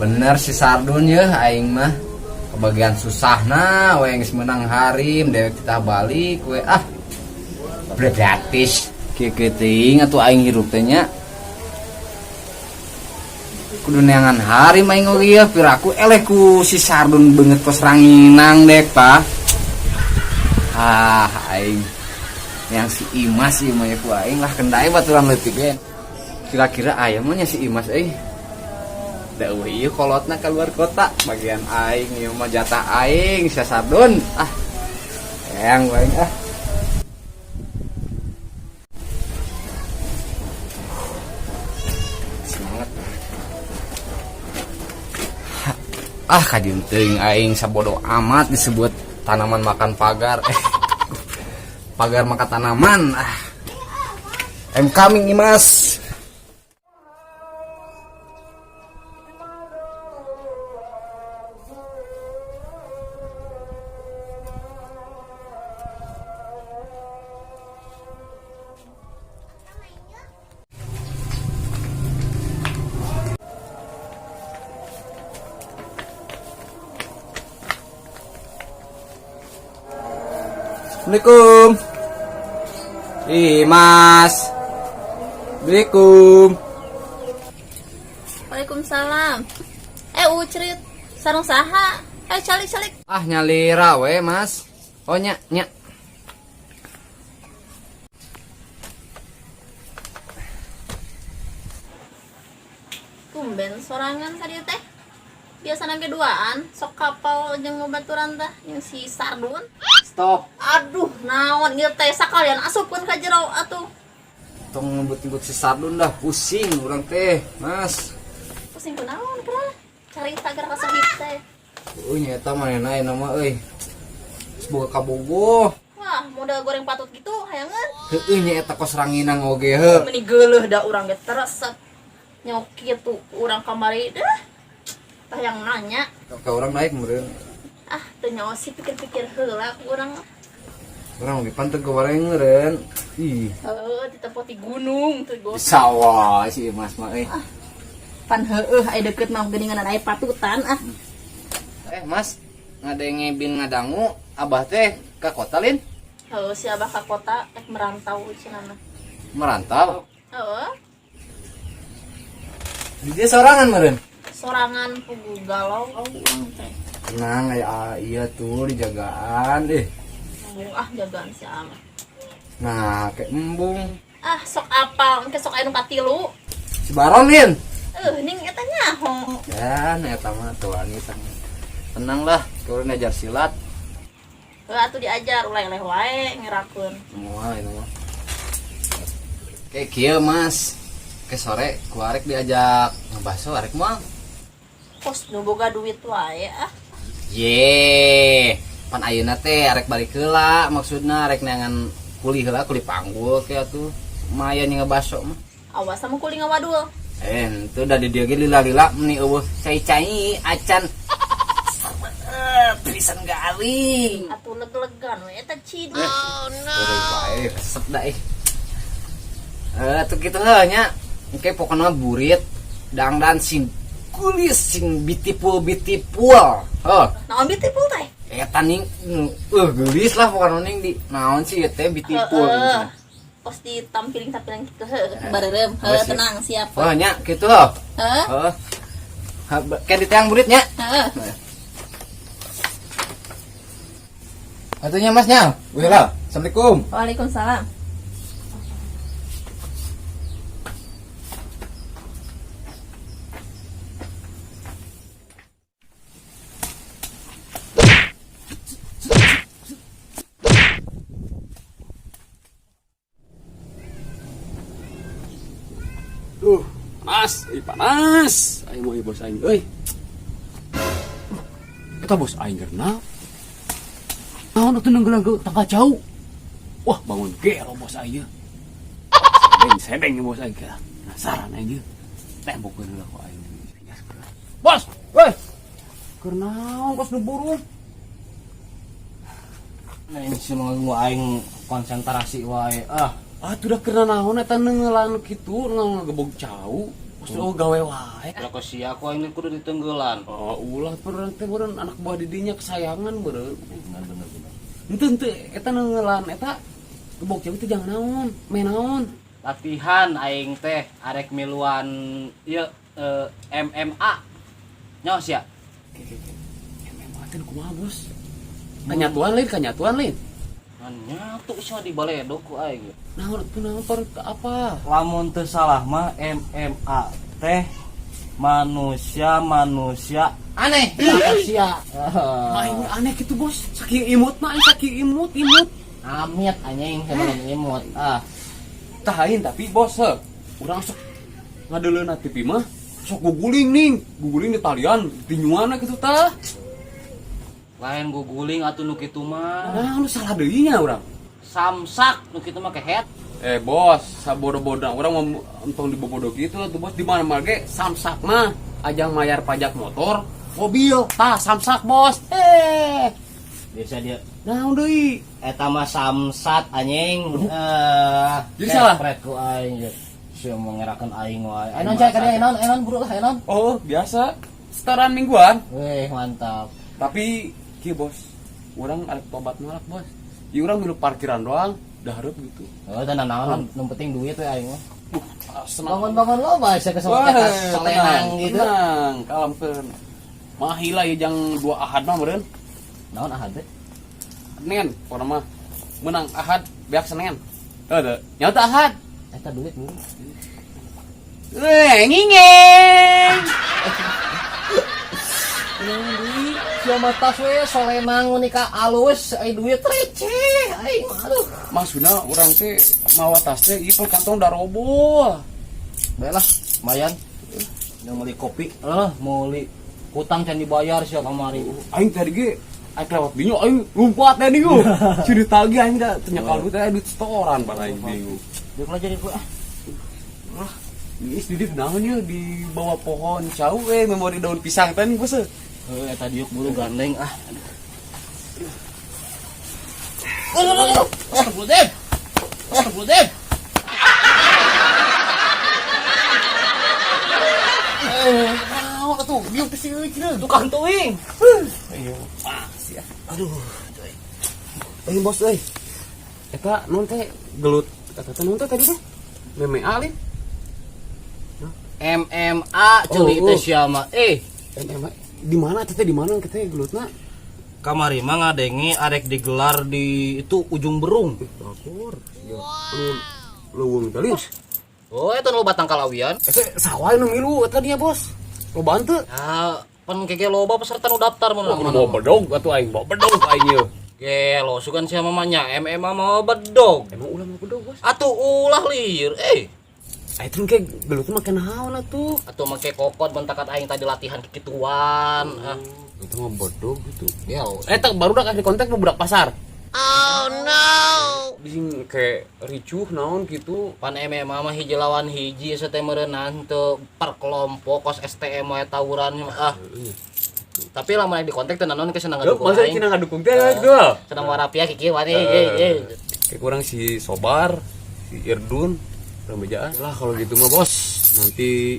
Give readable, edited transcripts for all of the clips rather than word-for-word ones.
Bener si Sardun ya, aing mah kebagian susahna we geus meunang harim dewek kita balik we ah. Gratis. Kieu teuing atuh aing hirup teh nya. Kudu neangan harim aing oge ieu piraku eleh ku si Sardun beungeut kos ranginang dek tah. Ah, aing yang si Imas ieu mah ku aing lah kendai baturan leutik ge. Kira-kira aya mah nya si Imas euy. Da eueuh ieu kolotna keluar kota bagian aing ieu mah jatah aing si Sardun. Ah. Eyang aing ah. Semangat. Ah kajeun teuing aing sabodo amat disebut tanaman makan pagar. Pagar makan tanaman. Ah. I'm coming Imas. Assalamualaikum. Imas. Assalamualaikum. Waalaikumsalam. Ucrit, sarung saha? Calik calik. Ah nyalira we, Mas. Oh nya nya. Tumben sorangan ka dieu teh. Biasana ge duaan, sok kapal jeung ngobaturan tah jeung si Sardun. Stop. Aduh, naon ieu teh sakalian asupkeun ka jero atuh. Tong ngebut-ngebut si Sardun dah pusing urang teh, Mas. Pusing kunaon kira? Carita geura kasahip teh. Euy nya eta manehna ayeuna mah euy. Geus boga kabogoh. Wah, modal goreng patut gitu hayangeun. Heueuh nya eta kos ranginang oge heuh. Meni geuleuh da urang ge teresep. Nyoki tuh urang kamari dah. Tah yang nanya. Ka urang naik meureun. Ah, teu nyaho sih pikir-pikir heula ku urang. Urang oge pan teu goreng meureun. Ih. Heueuh, di tempat di gunung teu gosok. Sawah si Imas mah euy. Ah, pan heueuh aya deukeut mah geuningan aya patutan ah. Mas, ngadenge bin ngadangu abah teh ka kota lin? Heueuh, si abah ka kota rek merantau cenah mah. Merantau? Heueuh. Di dia sorangan meureun? Sorangan pugu galau urang teh. Tenang aya iya tuh dijagaan eh. Embung ah jagaan si abah. Nah, kayak embung. Ah, sok apal, engke sok aya nu katilu. Si Baron lin. Ning eta nyaho. Ya, eta mah tuh wanita. Tenang lah, kudu ngajar silat. Heuh atuh diajar ulah eleh wae ngerakeun. Semua itu mah. Kayak kieu, Mas. Ke sore ku arek diajak ngebaso arek moal. Kos nu boga duit wae ah. Ye, pan ayeuna teh arek balik heula maksudna arek neangan kuli heula kuli panggul ke atuh. Lumayan ngebaso mah. Awas sama kuli ngawadul. Henteu da di dieu ge lila-lila meni eueuh cai-cai acan. Pisan garing. Atuh leg-legan we eta cid. Oh no. Wae resep da ih. Tuh kitu heuh nya. Engke pokona burit dangdan sing kulis sing beautiful beautiful. Heuh. Naon beautiful teh? Eta ning geulis lah pokona ning di naon sih ieu teh beautiful. Heeh. Kos ditampiling-tampiling kitu heuh bareureum. Heuh tenang siap. Oh nya kitu heuh. Heuh. Heuh. Kayak di tiang buritnya. Heeh. Atunya Mas nya. Wih lah. Assalamualaikum. Waalaikumsalam. Duh, panas, euy panas. Aing mau bos aing euy. Eta bos aing geurna. Naon atuh nenggelang tangga jauh. Wah, bangun gelo bos aing ieu. Sebeng-sebeng bos aing kira. Penasaran aing ieu. Tembok heula ku aing. Bos, weh. Keur naon kos nu burung? Nah, ini sih mau aing konsentrasi wae. Ah, Atuh da keur naon eta neungelan kitu ngagebog cau. Terus oh gawe wae. Rokok sia ku aing kudu ditenggelan. Oh, ulah perang teh beureun anak buah didinya kesayangan beureun. Bener bener bener. Henteu henteu eta neunggeulan eta gebok cewek teh jangan naon, meh naon. Latihan aing teh arek miluan ieu MMA. Nyaho sia. Ke ke ke. MMA teh kumaha, Bos? Kanyatuan lain, kanyatuan lain. Ngan nyatu sia di baledog ku aing. Naon atuh naon par apa? Lamun teu salah mah MMA teh manusia manusia aneh sia. Aing aneh gitu, Bos. Saking imut mah aing saking imut, imut. Amit anjing sebelum imut. Ah, Tahain tapi bos, he. Urang sok ngadeuleuna TV mah sok guguling ning, guguling di talian, tinyuan gitu tah. Lain guguling atuh nu kitu mah. Nah, nu salah deui nya urang. Samsak nu kitu mah kehet. Eh bos, sabodo-bodo urang mau entong dibobodo gitu tuh bos di mana-mana ge samsak mah ajang mayar pajak motor, mobil, tah samsak bos. Eh, Biasa dia naon deui? Eta mah samsat anjing. Eh, Jadi salah? Kepret ku aing ge. Sia mau ngerakeun aing wae. Ayo naon cai ka dieu, naon, ayo naon buru lah, ayo naon. Oh, biasa. Setoran mingguan. Weh, mantap. Tapi kieu bos, urang arek tobat malak bos. Ieu urang milu parkiran doang, dahareup gitu. Oh, teu naon, nu penting duit we aing mah. Senang. Bangun-bangun lo bahasa kesempatan solenang gitu. Tenang, kalemkeun. Mahi lah ya jang dua ahad mah meureun. Naon ahad teh? Nen, pokona mah menang ahad beak Senin. Heuh teu. Nyaeta ahad. Eta duit buru. Eh, ngingeng. Sia mah tas we solenang nikah alus ai duit receh aing mah aduh. Maksudna urang teh mawa tas teh ieu kantong daroboh. Baiklah, lumayan. Yang beli kopi, mau beli hutang can dibayar sia kamari. Aing tadi ge aing lewat binyo aing lumpat teh dieu. Ciri tagih aing da ternyata duit teh duit setoran pan aing bingung. Dia belajar ieu ah. Wah, ini didik naon ieu di bawah pohon cau memori daun pisang teh nih bos. Heuh, eta diuk buru gandeng ah. Aduh. Astagfirullahaladzim. Astagfirullahaladzim. Naon atuh biung teh sieun cenah. Tukang tuing. Ayo, ah sia. Aduh, coy. Ayo bos euy. Eta naon teh gelut eta teh naon teh tadi teh? Meme alin. MMA ceuli Oh, teh oh. sia mah. Eh, MMA di mana teh di mana teh gelutna? Kamari mah ngadenge arek digelar di itu Ujung Berung. Lapor. Ya, anu leuweung teh. Oh, eta nu batang kalawian. Eta sawah nu milu eta dia bos. Lobaan teu? Ya, pan keke loba peserta nu daftar mun Oh, bawa bedog atuh aing, bawa bedog aing ieu. Gelo, sugan sia mamanya MMA mau bedog. Emang ulah mau bedog, bos? Atuh ulah liur, eh. Aing teh ke gelut mah naon atuh? Atuh make kokot bentakat aing tadi latihan kikituan. Ah, Itu mah bedog gitu. gelo. Eta baru dak di kontak budak pasar. Oh no. Bising kayak ricuh naon gitu. Pan MMA mah hiji lawan hiji teh meureunnan teu per kelompok kos STM wae tawuran ah. Tapi lamun di kontak teh naon ke senang ngadukung Masa aing. cina ngadukung teh gitu. Senang warapia kiki wani ye ye. Kayak kurang si Sobar, si Irdun, rembejaan. Lah kalau gitu mah bos, nanti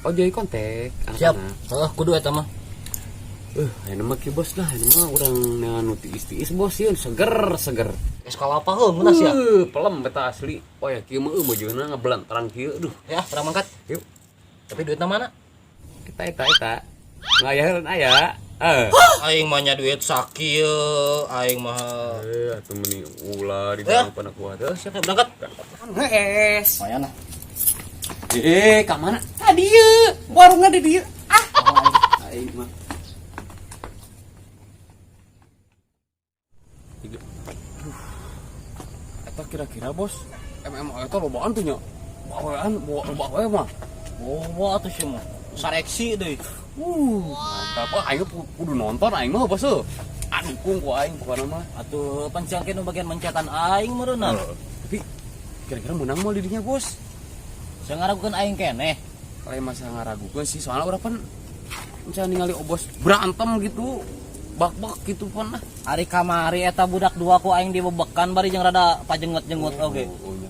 oh jadi kontak Siap. anak-anak. Heuh, kudu eta mah. Ayeuna mah kieu bos lah, ayeuna mah urang neangan nu tiis-tiis bos sieun seger seger. Es kalapa heuh ngeunah sia. Pelem beta asli. Oh ya kieu mah meujeuhna ngebelantaran kieu aduh. Ya, urang mangkat. Yuk. Tapi duitna mana? Eta eta eta. Ngayaheun aya. Eh. Aing mah nya duit sakieu, aing mah. Atuh meuni ulah di Eh. dalam pana kuat. Heuh, Siap berangkat. Hees. Lumayan lah. Ka mana? Tadi dieu. Warungna di dieu. Ah. Aing mah. Tiga. Aduh. Eta kira-kira bos MMA eta lobaan tuh nya. Bawean, bawa loba we mah. Oh, wah atuh sia mah. Sareksi deui. Mantap. Ah, aing kudu nonton aing mah bos heuh. Adukung ku aing pokona mah. Atuh pancangkeun nu bagian mencetan aing meureunna. Tapi kira-kira menang mau didinya bos. Saya ngaragukeun aing keneh. Lain masa ngaragukeun sih soalnya urang pan misalnya ningali obos berantem gitu bak-bak gitu pan lah. Ari kamari eta budak dua ku aing dibebekan bari jeung rada pajengut-jengut oge. Oh, nya.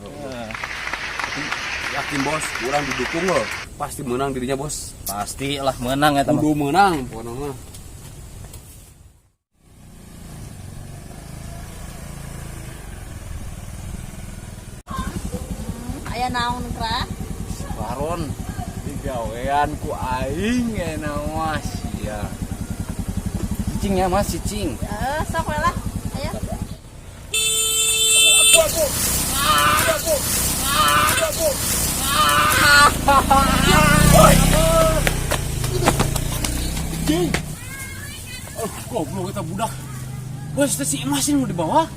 Yakin bos, urang didukung loh. Pasti menang dirinya bos. Pasti lah menang eta mah. Kudu menang pokoknya mah. Aya naon kra? Baron digawean ku aing enak mas ya. Cicing ya mas, cicing. Eh, sok we lah. Ayo. Oh, goblok eta budak. Bos, teh si Imas ini mau dibawa.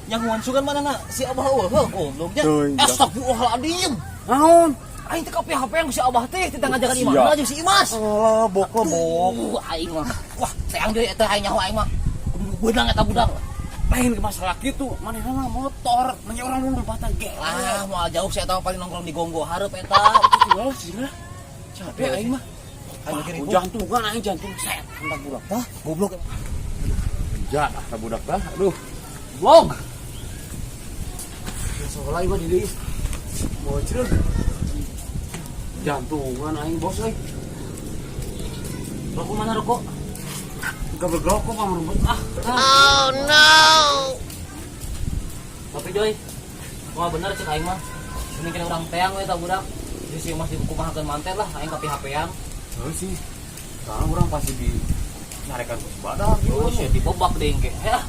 Yang wansukan mana na si Abah eueuh heuh gobloknya. Astagfirullahaladzim. Naon? Aing teh kape HP yang si Abah teh teh ngajakan imah aja si Imas. Alah, bok bok. Aing mah. Wah, teang deui eta aing nyaho aing mah. Kudu beunang eta budak. Lain ke masalah gitu, manehna mah motor, manya urang mun lompatan ge. Lah, moal jauh si eta mah paling nongkrong di Gonggo hareup eta. Tinggal sih lah. Capek aing mah. Aing mikir Wah, jantungan aing jantung set tentang budak tah. Goblok. Ja, ah budak tah. Aduh. Blog. Sekolah ieu mah di deui. Bocil. Jantungan aing bos euy. Rokok mana rokok? Gak bergerokok mah merumput ah. Tapi Joy, wah bener cek aing mah. Ini kena urang teang we eta budak. Jadi si Imas dikumahakeun manten lah aing ka HP-an. Terus sih. Sekarang orang pasti di nyarekan ku badak Oh, gitu. sih dibobak deui engke. Heh.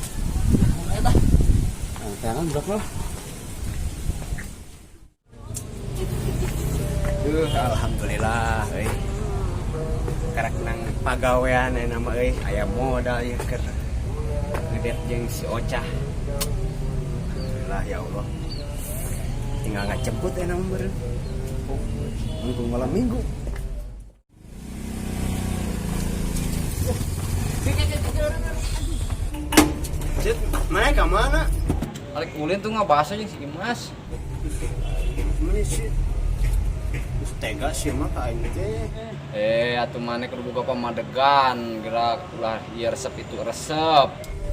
Eta. Nah, teangan budak lah. Duh, alhamdulillah euy. Karek nang pagawean aya nama euy, aya modal ieu keur ngedet jeung si Ocah. Alhamdulillah ya Allah. Tinggal ngajemput ya nama meureun. Mumpung malam minggu. Cit, mana ka mana? Balik ulin tuh ngabahas aja si Imas. Mana sih? Terus tega sih mah ka aing teh. Eh, atuh maneh kudu boga pamadegan, gerak ulah ieu resep itu resep.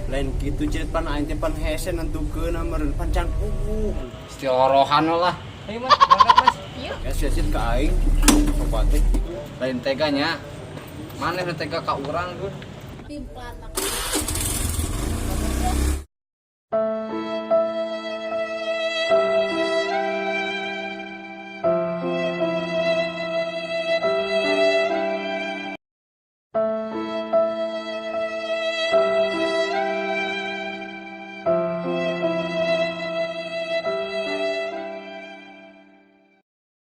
Lain kitu cit pan aing teh pan hese nentukeun meureun pan can puguh. Istilorohan lah. Ayo Mas, berangkat Mas. Yuk. Ya sia cit ka aing. Sobat teh kitu. Lain teganya. Maneh nu tega ka urang tuh. Pimplan